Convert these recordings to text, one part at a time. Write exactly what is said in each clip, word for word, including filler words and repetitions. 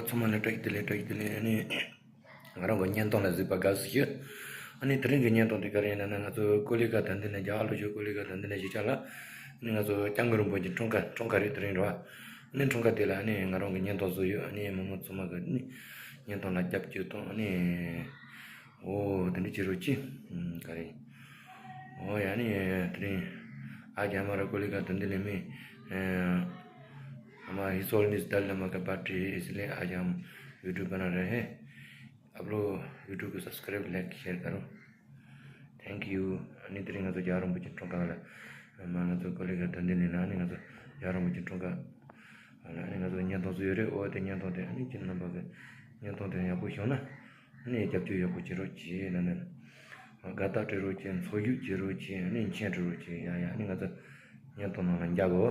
ཚང་མ་ལ་བཀྲ་ཤིས་བདེ་ལེགས། བཀྲ་ཤིས་བདེ་ལེགས། ཨ་ནི་ང་རང་གི་བརྙན་ཐུང་ལ་གཟིགས་པ་དགའ་བསུ་ཞུ། ཨ་ནི་དེ་རིང་གི་བརྙན་ཐུང་དེ་ག་རེ་ཡིན་ན་ན། ང་ཚོ་ཀོ་ལི་གྷལ་དོན་ལྡན་ནས། རྒྱ་གར་ལྷོ་ཕྱོགས་ཀོ་ལི་གྷལ་དོན་ལྡན་ནས་གཞིས་ཆགས་ལ། ཨ་ནི་ང་ཚོ་སྐྱབས་མགོན་རིན་པོ་ཆེ་འཁྲུངས་སྐར། འཁྲུངས་སྐར་རེད་དེ་རིང་རེད་བ། ཨ་ནི་འཁྲུངས་སྐར་དེ་ལ་ཨ་ནི་ང་རང་གི་བརྙན་ཐུང་བཟོས་ཡོད། ཨ་ནི་མི་མང་ཚང་མ་གི་ཨ་ནི་བརྙན་ཐུང་ལ་རྒྱབ་སྐྱོར་དང་། ཨ་ནི་འོ་དེ་འདྲ་བྱེད་རོགས་གྱིས། ཨ་ག་རེ། ओ यानी तेरी आज हमारा कोलिका धंधे में, अ, हमारा हिस्टोरियन इस दल नमक का पार्टी, इसलिए आज हम वीडियो बना रहे हैं। आप लोग वीडियो को सब्सक्राइब, लाइक, शेयर करो। Thank you. अनि तेरी ང་ཚོ་རྒྱལ་བ་རིན་པོ་ཆེ་འཁྲུངས་སྐར་ལ། མ་ང་ཚོ་ཀོ་ལི་གྷལ་དོན་ལྡན་ནས་ན། ཨ་ནི་ང་ཚོ་རྒྱལ་བ་རིན་པོ་ཆེ་འཁྲུངས་སྐར་ལ་ཨ་ནི་ང་ཚོ་བརྙན་ཐུང་བཟོས་ཡོད་རེད། འོ་དེ་བརྙན་ཐུང་དེ་ཨ་ནི་ཁྱེད་རྣམ་པ་གི་བརྙན་ཐུང་དེ་ཡག་པོ་བྱུང་ན། ཨ་ནི་རྒྱབ་སྐྱོར་ཡག་པོ་བྱེད་རོགས་གྱིས་ལབ་ནས། དགའ་རྟགས་སྤྲད་རོགས་གྱིས། འཚོ་བཞུགས་བྱེད་རོགས་གྱིས། ཨ་ནི་མཆན་སྤྲད་རོགས་གྱིས། ཡ་ཡ། ཨ་ནི་ང་ཚོ་བརྙན་ཐུང་ནང་ལ་མཇལ་གོ།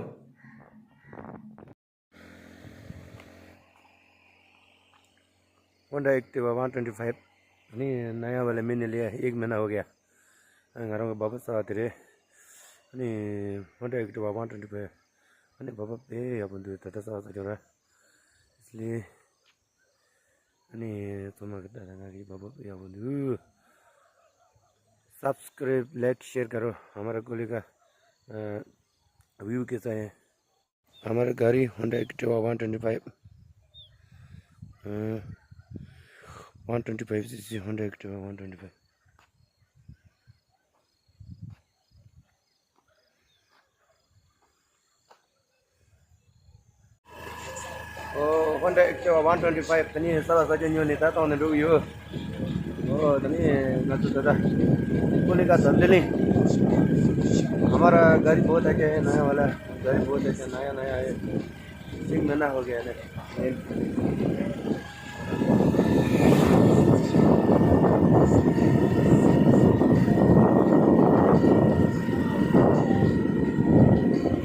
Honda Activa one twenty five. ཨ་ནི་नया वाला मैंने लिया, एक महीना हो गया। ང་རང་གི་བ་བ་ས་དེ་རེད། ཨ་ནི་होंडा एक्टिवा वन ट्वेंटी फ़ाइव། ཨ་ནི་བ་བ་དཔེ་ཡག་པོ་འདུག་ད་ལྟ་ས་ས་ཆུང་ར། इसलिए ཨ་ནི་ཚང་མ་གི་ད་ལྟ་ང་གི་བ་བ་དཔེ་ཡག་པོ་འདུག सब्सक्राइब, लाइक, शेयर करो। हमारा कोली का, अ, व्यू कैसा है? हमारा गाड़ी Honda Activa one twenty five, अ, one twenty five CC Honda Activa one twenty five. ཨོ། ཧོན་ཌ་ཨེག་ཊི་ཝ་ཝན་ཊུ་ཝེན་ཊི་ཕའིབ། དེ་ནི་ས་ལ་ས་ཆ་ཉོས་ནས་ད་བཏང་ནས་འགྲོ་གི་ཡོད། ཨོ། དེ་ནི་ང་ཚོ་ད་ལྟ་ཀོ་ལི་གྷལ་དོན་ལྡན་གླིང་། हमारा गाड़ी बहुत अच्छा है, नया वाला गाड़ी बहुत अच्छा, नया नया है। एक महीना हो गया है।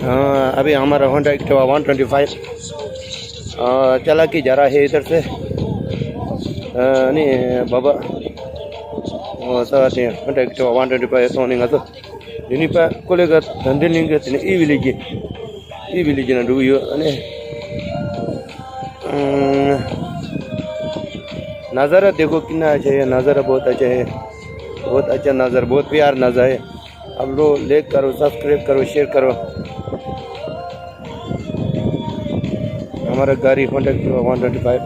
हाँ, अभी हमारा Honda Activa one twenty five, अ, चला के जा रहा है इधर से। अ, नहीं, बाबा, अ, सब आते हैं, Honda Activa one twenty five तो नहीं, तो ཡིན་ནི་པ་ཀོ་ལི་གྷལ་དོན་ལྡན་གླིང་གི་དེ་ནི་ཨི་བི་ལེ་ཇི། ཨི་བི་ལེ་ཇི་ན་འགྲོ་གི་ཡོད། ཨ་ནི་नज़ारा देखो कितना अच्छा है, नज़ारा बहुत अच्छा है, बहुत अच्छा नज़ारा, बहुत प्यारा नज़ारा है। आप लोग लाइक करो, सब्सक्राइब करो, शेयर करो। हमारा गाड़ी Honda Activa one twenty five.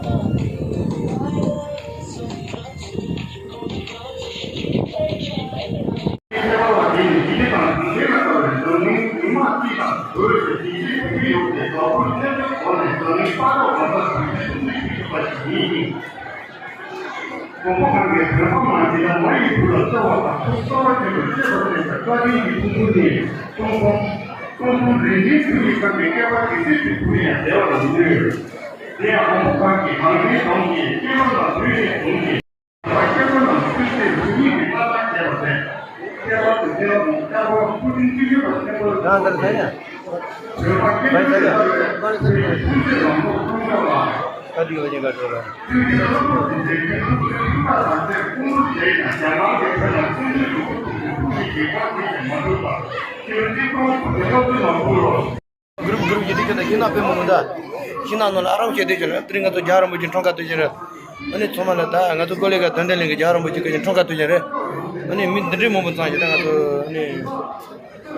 དགོན་པ་ཁག་གི་བོད་པ་མང་ཆེ་ཡང་མ་ཡི་བུ་ལ་གསོལ་བ་དང་ཐུགས་གསོལ་བ་བྱེད་པར་སྤྱོད་པར་ནུས་པའི་བཀའ་དྲིན་གྱི་ཕུང་པོ་ནི་སྟོང་གསུམ། སྟོང་གསུམ་རིག་འཛིན་ཐུགས་ཀྱི་དཀར་ནི་བསྐལ་པ་ཇི་སྲིད་དུ་བུ་ཡང་བདེ་བར་གནས། དེ་ཡང་དགོན་པ་ཁག་གི་གངས་ཅན་གདོང་གི་སྐྱེ་བོ་ལ་བོད་ནས་བཟུང་སྟེ། བསྐྱེད་རིམ་ནང་ཆོས་སྲིད་རིག་གཉིས་ཀྱི་བཀའ་དང་བཅས་པ་ཟེར། ཁྱད་པར་དུ་ཐེག་པ་དང་ལྟ་བ་སྐུ་ཕྲེང་བཅུ་བཞི་པ་ཆེན་པོ་རང་ལྟར་ཟེར་ཡང་། བོད་པ་སྐད་ཆ་ལྟར་བའི་བོད་ཀྱི་ཐུན་མོང་གི་ལམ་ལུགས་སྲུང་སྐྱོབ་ལ། ད་དུས་ཡོད་ཉེན་ཁ་འགྲོ་ར། དུས་ཀྱི་བློ་སྟོབས་ཀྱི་རྗེས་ཀྱི་ཐུགས་སྲས་ཐུགས་ཐག་དམ་ཚིག་ཀུན་སློང་བྱས་ཀྱང་རྒྱ་གར་གྱི་བོད་ལ་བཙན་བྱོལ་དུ་སྐུ་ཐུག་གི་ཐུགས་ཀྱི་དགྱེས་པ་ཅིས་ཀྱང་མ་འགྲུབ་པར་སྤྱིར་གཅིག་སྟོང་དགུ་བརྒྱ་ལྔ་བཅུ་ལོར། གུ་རུབ་གུ་རུབ་ཀྱི་དེ་ཁྱོད་ན་ཤིང་ནགས་དཔེ་མང་ནོ་ད། ཤིང་ནགས་ནང་ལ་ཨ་རམ་བཤད་དེ་ཁྱོད་ན་དེ་རིང་ང་ཚོ་རྒྱལ་བ་རིན་པོ་ཆེ་འཁྲུངས་སྐར་དུས་ཆེན་རེད། ཨ་ནི་ཚང་མ་ལ་ད་ང་ཚོ་ཀོ་ལི་གྷལ་དོན་ལྡན་གླིང་གི་རྒྱལ་བ་རིན་པོ་ཆེ་སྐུ་ཆེན་འཁྲུངས་སྐར་དུས་ཆེན་རེད། ཨ་ནི་མི་འདི་འདྲའི་མང་པོ་ཚང་ཡོད་ད་ང་ཚོ་ཨ་ནི།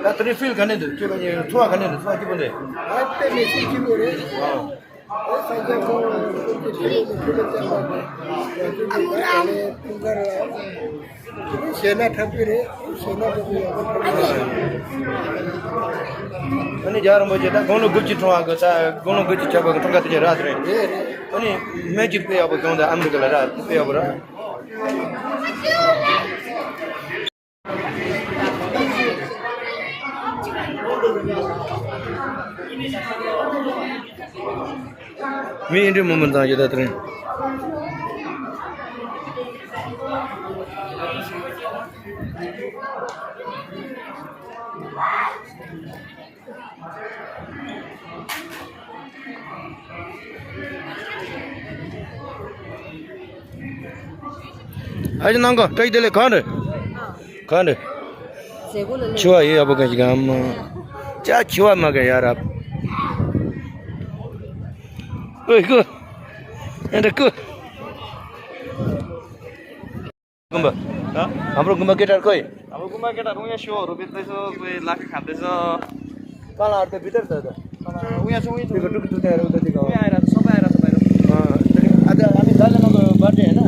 ད་དེ་རིང་ཕིལ་ག་ནས་འདུག་ཁྱོད་ཚོ་ཚོར་བ་ག་ནས་འདུག་ཚོར་བ་སྐྱིད་པོ་འདུག་ཨ་དཔེ་མི་སྲིད་སྐྱིད་པོ་རེད། ཨ། ཞེད་སྣང་འཁྲབ་ཀྱི་རེད། ཞེད་སྣང་འཁྲབ་ཀྱི་ཡོད་པ་འཁྲབ་ཀྱི་རེད། ཨ་ནི་རྒྱལ་བ་རིན་པོ་ཆེ་ད་དགུང་ལོ་དགུ་བཅུ་འཁྲུངས་པ་གི་ད་དགུང་ལོ་དགུ་བཅུ་ཆགས་པ་གི་འཁྲུངས་སྐར་དུས་ཆེན་རག་དེ་རེད། ཨ་ནི་སྨན་གྱི་དཔེ་ཡག་པོ་བྱུང་ད་ཨ་མི་རི་ཀ་ལ་རག་དཔེ་ཡག་པོ་རག་མི་ཨིན་དྲི་མི་མི་འདང་རྒྱུ་ད་དེ་རིང་། ཨ་ཅེ་ནང་ག་བཀྲ་ཤིས་བདེ་ལེགས། གང་རེད། གང་རེད། ཟས་གོ་ལ་ལས། འཆི་བ་ཡི་ཡག་པོ་ག་ཞིག་གམ། ཅག་འཆི་བ་མ་ག་ཡ་རབ། ཨོ་ཧི་གོ། ཨེ་འདྲ་ཀུ། དགོན་པ། ཨ། ཨ་མ་རོ་དགོན་པ་སྐད་གྲགས་ཁོ་ཡི། ཨ་མ་རོ་དགོན་པ་སྐད་གྲགས་རུང་ཡ་ཤོ་རུ་པེ་ཏེ་སོ་པེ་ལ་ཁ་ཁ་ཏེ་སོ། ཀ་ལ་ཨར་ཏེ་བི་ཏར་ཏ་ཏ། རུང་ཡ་ཤོ་ཡི་ཏུ་ཀ་ཏུ་ཀ་ཏུ་ཏ་རུ་ཏ་ཏི་ཀ། རུང་ཡ་ར་སོ་པ་ར་སོ་པ་ར། ཨ་ཏ་ཨ་ཏ་ཨ་མི་ད་ལ་མ་གི་བར་ཐ་ཌེ་ཡ་ན།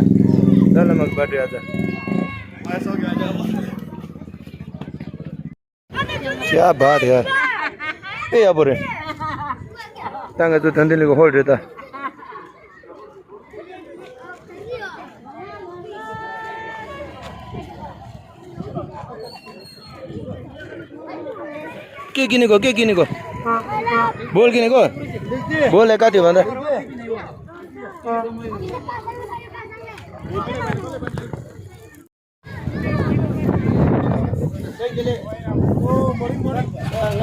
ད་ལ་མ་གི་བར་ཐ་ཌེ་ཡ་ཏ། ཤ་བ་རེད། དཔེ་ཡག་པོ་རེད། ད་ང་ཚོ་དོན་ལྡན་གླིང་གི་ཧོལ་རེད་ད། के किनेको? के किनेको? बोल किनेको? बोल, एकातिर भन्दा। ང་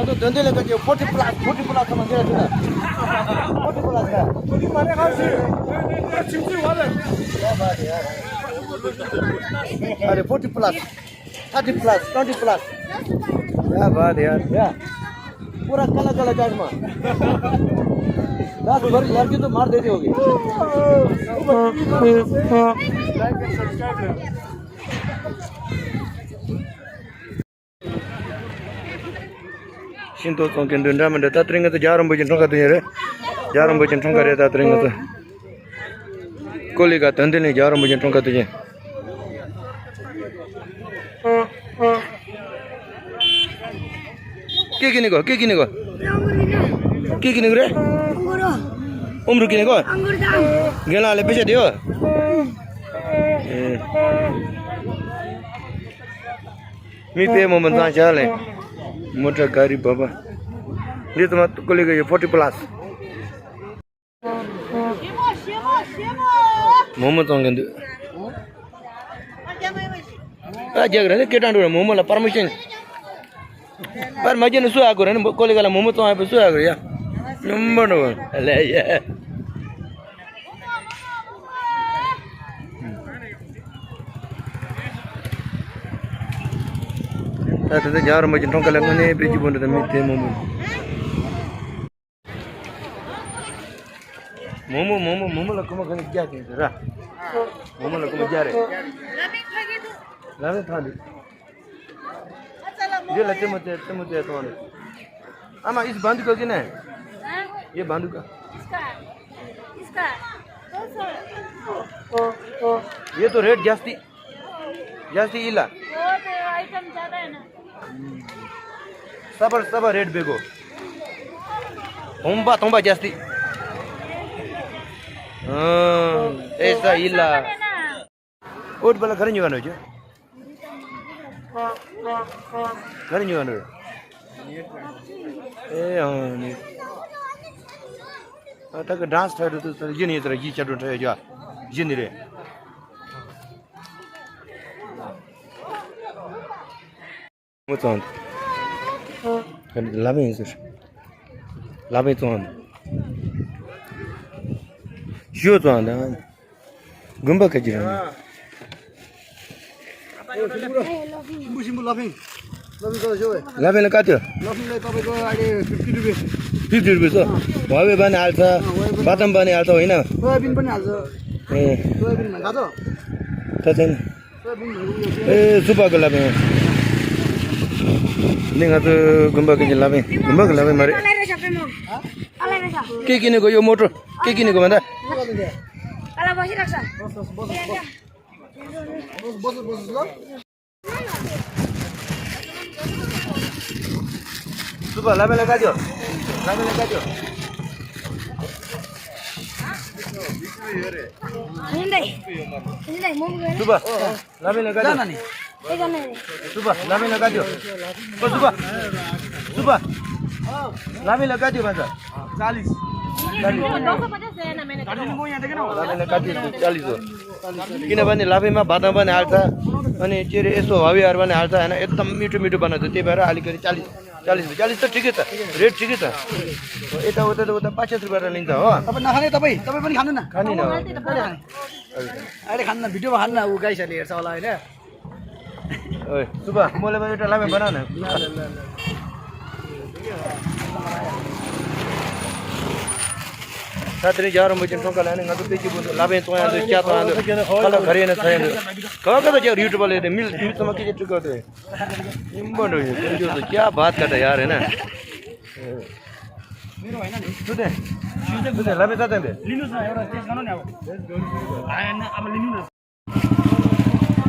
ཚོ་དོན་ལྡན་ལ་ཀ་ཅི་ཕོར་ཊི་པ་ལ་སི། ཕོར་ཊི་པ་ལ་སི་མ་འདི་ལ་ཐུག་ན། ཕོར་ཊི་པ་ལ་སི་ལ། अरे forty plus, thirty plus, twenty plus. क्या बात है यार। या। पूरा काला काला चश्मा। दस भर लड़की तो मार देती होगी। ཤིང་ཏོག་བཙོང་མཁན་འདི་འདྲ་མི་འདྲ། ད་དེ་རིང་ང་ཚོ་རྒྱལ་བ་རིན་པོ་ཆེ་འཁྲུངས་སྐར་དུས་ཆེན་རེད། རྒྱལ་བ་རིན་པོ་ཆེ་འཁྲུངས་སྐར་རེད། ད་དེ་རིང་ང་ཚོ་ཀོ་ལི་ག་དོན་ལྡན་གླིང་རྒྱལ་བ་རིན་པོ་ཆེ་འཁྲུངས་སྐར་དུས་ཆེན། के किनेको? के किनेको? के किनेको रे? अङ्गुर। उम्रु किनेको? अङ्गुर दाम। गेलाले पैसा दियो? ए। मी पे मोमन जान चाले। मोटर गाडी बाबा। ये त मा ཀོ་ལི་ག་ཡོད་ཕོར་ཊི་པ་ལ་སི། མོག་མོག་བཙོང་གི་འདུག་ཨ་རྒྱག་ར་ནི་སྐད་གྲགས་འགྲོ་ར། མོག་མོག་ལ་པར་མི་ཤེས། པར་མ་རྒྱག་ནི་སུ་ཨ་གོ་ར་ནི་ཀོ་ལི་ག་ལ་མོག་མོག་བཙོང་ཡ་པ་སུ་ཨ་གོ་ར་ཡ། སྙོམས་པ་འགྲོ་ལེ་ཡ། ད་དེ་ཚོ་རྒྱལ་བ་རིན་པོ་ཆེ་འཁྲུངས་སྐར་ལ་དངོས་གནས་དཔེ་སྐྱིད་པོ་འདུག་ད་མི་དེ་མོག་མོག་མོག་མོག་མོག་མོག་མོག་ལ་རྐུ་མ་ག་ནས་རྒྱག་གིན་ཟེར་ར། མོག་མོག་ལ་རྐུ་མ་རྒྱག་རེད། ལ་མེ་ཐང་འདི། འདི་ལ་ལྟད་མོ་བལྟས་ལྟད་མོ་བལྟས་གཏོང་རེད། ཨ་མ་ཨིས་བང་དུ་ཀ་ཀི་ན། ये बांधू का। इसका। इसका। दो सौ। ये तो रेट जास्ती। जास्ती इला। बहुत आइटम ज्यादा है ना। सबर सबर रेट बेगो। तोंबा तोंबा जास्ती। हाँ, ऐसा इला। ओट बला घर नहीं गानो जो। घर नहीं गानो। ए हाँ नहीं। ཨ་ད་གི་ཌན་སི་ཐ་རུ་ཏུ་ས་ཡིན་ནི་ཡིན་ཟེར་ཡི་ཆ་འགྲོ་འཕྲད་ཡ་ཡིན་ནི་རེད། མོ་བཙོང་། ལ་བན་ཟེར། ལ་བན་བཙོང་། ཞོ་བཙོང་ད། དགོན་པ་ག་གི་རང་། ཤིང་བུ་ཤིང་བུ་ལ་ཕིང་། ལ་ཕིང་ལ་ཀ་ཏི། ལ་ཕིང་ལ་ཀ་པའི་གོ་ཨ་རེ་ཕིབ་ཊི་རུ་པི། ཕིབ་ཊི་རུ་པི་སོ། ཝ་བེ་བ་ནི་ཨལ་ཚ། བ་དམ་བ་ནི་ཨལ་ཚ་ཡིན་ན། ཝ་བིན་བ་ནི་ཨལ་ཚ། ཨེ། ཝ་བིན་མ་ག་ཚོ། ད་ཚན། ཨེ་སུ་པ་གི་ལ་ཕིང་། ནི་ང་ཚོ་དགོན་པ་གི་ལ་ཕིང་། དགོན་པ་གི་ལ་ཕིང་མ་རེད། के किनेको यो मोटर? के किनेको भन्दा? काला बसिरहेको छ। बस, बस, बस, बस। बस, बस, बस, ल। सुब्बा, लामे लगाइदियो। लामे लगाइदियो। हिँड्दै, हिँड्दै, म पनि गएँ। सुब्बा। लामे लगाइदियो। जान नि। त्यही जान नि। सुब्बा, लामे लगाइदियो। ओ सुब्बा। सुब्बा। लामे लगाइदियो भन्छ। चालिस। चालिस। दो सौ पचास है ना, मैंने तो। लामे लगाइदियो, चालिस हो। किनभने लाभेमा बादाम पनि हाल्छ, अनि के अरे यसो हवियाहरू पनि हाल्छ होइन, एकदम मिठो मिठो बनाउँछ, त्यही भएर अलिकति चालिस। चालिस, चालिस त ठिकै छ, रेट ठिकै छ। यता उता त उता पाँच सात रुपियाँ त लिन्छ हो। तपाईँ नखाने, तपाईँ, तपाईँ पनि खानु न। खाने न। कहिले खाने? अहिले खानु न, भिडियोमा खानु न, ऊ गाइसहरूले हेर्छ होला होइन। ओए, सुब्बा, मोले पनि एउटा लामे बना न। ल, ल, ल, ल। ད་དེ་རིང་རྒྱལ་བ་རིན་པོ་ཆེ་འཁྲུངས་སྐར་ལ་ནི་ང་ཚོ་དཔེ་སྐྱིད་པོ་འདུག་ལ་པན་གཏོང་ཡ་འདུག་ཇ་བཏང་ཡ་འདུག་ཁ་ལག་ག་རེ་ཡིན་ན་ཚ་ཡ་འདུག་ག་བ་ག་ཚོད་རྒྱག་རེད། ཡུ་ཊུབ་ལ་ནི་མི་མི་ཚང་མ་སྐད་ཆ་དྲི་ག་འདུག་ཡིན་པ་འགྲོ་ཡོད། དེ་འཇོག་ཏུ་ཇ་བཱད་ཀ་ད་ཡ་རེད་ན། ཐུ་དེ། ཐུ་དེ་ལ་པན་ད་དེ་འདི།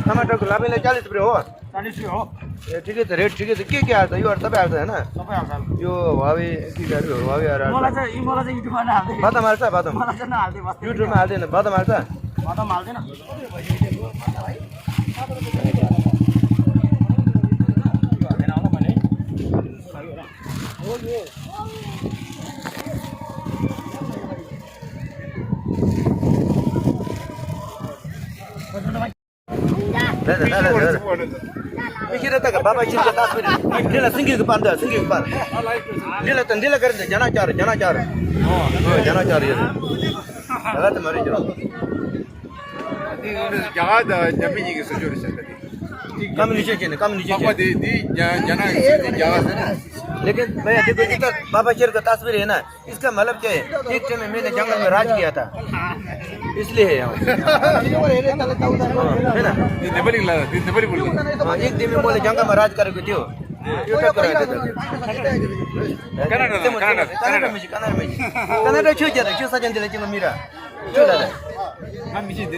ཐ་མ་ཊག་ལ་པན་ལ་ཅཱ་ལི་སི་རེད་འོ། ཅཱ་ལི་སི་ཨོ། ཨེ་ཁྲི་ཀེ་ཏི་རེད། ཁྲི་ཀེ་ཏི་ཀེ་ཀེ་ཨར་ད་ཡོ་ཨར་ད་པ་ཨར་ད་ན། ད་པ་ཨར་ད། ཡོ་ཝ་ཝེ་ཀེ་ཀེ་ཨར་ཡོ་ཝ་ཝེ་ཨར་ཨར་ད། མོ་ལ་ཅ་ཨི་མོ་ལ་ཅ་ཡུ་ཊུབ་ཨར་ན་ཨར་ད། བ་ད་མ་ཨར་ད་བ་ད། མོ་ལ་ཅ་ན་ཨར་ད་བ་ད། ཡུ་ཊུབ་མ་ཨར་ད་ན་བ་ད་མ་ཨར་ད། བ་ད་མ་ཨར་ད་ན། ལ་ལ་ལ་ལ། མི་ཤི་ར་ད་ག་བ་བ་ཤི་ར་ད་སྤེ་ར། འདི་ལ་སིང་གེ་གི་པར་འདི་སིང་གེ་གི་པར། འདི་ལ་ད་འདི་ལ་ག་རེ་འདི་རྒྱ་ནག་ཅར་རྒྱ་ནག་ཅར། ཨོ་རྒྱ་ནག་ཅར་ཡོད། ད་ག་དེ་མ་རེད་ཅོ། འདི་རྒྱ་གར་དང་རྒྱ་མི་གཉིས་ཀྱི་སྲིད་ཇུས་རེད་ཟེར་ད་འདི། ཀ་མུ་ནི་ཤེ་ཅན་ནི་ཀ་མུ་ནི་ཤེ་ཅན། པགས་པ་འདི་འདི་རྒྱ་རྒྱ་ནག་གི་སྲིད་འདི་རྒྱ་གར་ཟེར་ན། लेकिन भैया देखो इतना बाबा शेर का तस्वीर है ना। इसका मतलब क्या है? एक टाइम में मैंने जंगल में राज किया था, इसलिए है यहाँ। है ना? नेपाली ला, नेपाली बोल। हाँ, एक दिन में बोले जंगल में राज करके थियो। यो टक्कर आयो। Canada, Canada, Canada. कनाडा में, कनाडा में। कनाडा क्यों जाता? क्यों सजन दिला क्यों मेरा? क्यों दादा?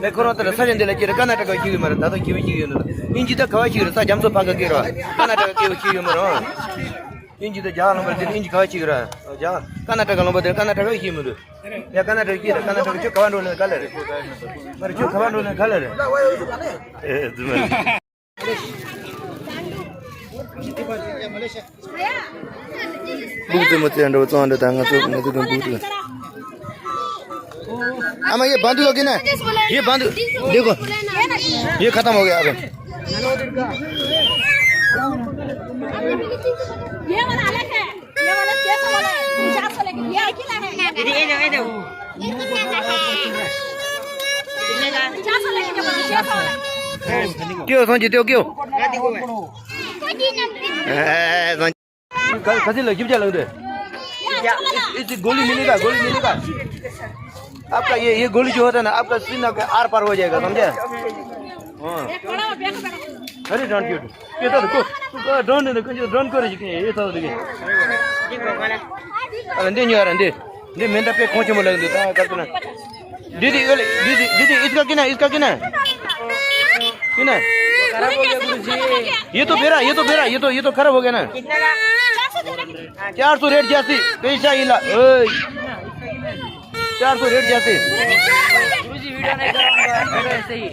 मैं करो तो सजन दिला क्यों कनाडा का क्यों मरा? दादा क्यों क्यों ना? इंजी तो खवा क्यों सा जमसो फाका क्यों रहा? कनाडा का क्यों क्यों मरा? ཨིན་ཇི་དང་རྒྱ་གར་ལུང་པ་དེ་ཨིན་ཇི་ག་བ་གཅིག་ར། རྒྱ་གར་ཀར་ནཱ་ཊ་ཀ་ལུང་པ་དེ་ཀར་ནཱ་ཊ་ཀ་ཤེས་མི་འདུག་ཡ་ཀར་ནཱ་ཊ་ཀ་ཤེས་ད་ཀར་ནཱ་ཊ་ཀ་ཁྱོད་ག་བ་འགྲོ་ལེ་ག་ལེ་རེད། མ་རེད་ཁྱོད་ག་བ་འགྲོ་ལེ་ག་ལེ་རེད། ཨེ་རྫུན་མ་རེད། སྦུག་རྫུན་མ་ཚེ་འགྲོ་བཙོང་འདྲ་དང་ང་ཚོ་ང་ཚོ་དང་སྦུག་རྫུན། आमा, ये बांधू लोग ना, ये बांधू, देखो, ये खत्म हो गया अभी। ये वाला अलग है, ये वाला छह सौ वाला है, पचास वाला है, ये एक ही है। दीदी, ये दो, ये दो। कितने का? पचास वाला है, ये वाला छह सौ वाला है। क्यों समझते हो क्यों? क्या देखो भाई? ए, समझ- क- कति लग्यो क्या लगदे? या, इस- इसकी गोली मिलेगा, गोली मिलेगा। आपका ये, ये गोली जो होता है ना, आपका सीना के आर पार हो जाएगा, समझे? हाँ। अरे डोंट क्यूट। ये तो को ड्रोन ने को ड्रोन को रे ये तो देखिए। अरे दे न्यू आ रहा दे। दे मेंदा पे खोचे मोला दे ता करते ना। दीदी, दीदी, दीदी, इसका कितना, इसका कितना? कितना? खराब हो गया गुरु जी। ये तो बेरा, ये तो बेरा, ये तो, ये तो खराब हो गया ना। कितना का? चार सौ रेट जैसी, पैसा ही ला। ओए। चार सौ रेट जैसी। गुरु जी, वीडियो नहीं कराऊंगा, ऐसे ही।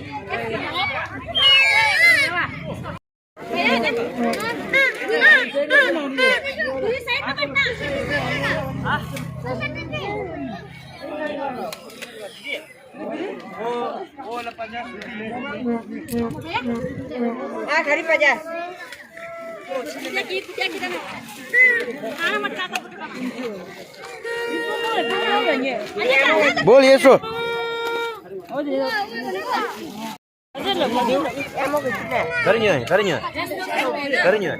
हाँ, खड़ी पजा। बोल यीशु। करियो, करियो। करियो।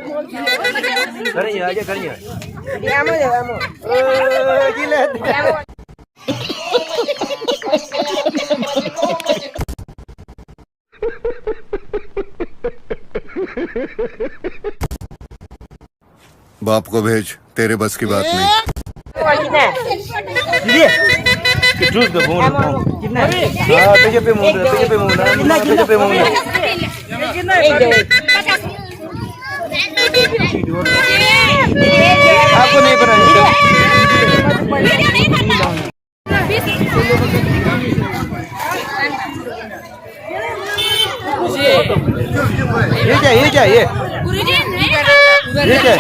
करियो, आजा करियो। ओ, गिले। बाप को भेज, तेरे बस की बात नहीं। आपको नहीं पता। ये क्या, ये क्या, ये? ये क्या?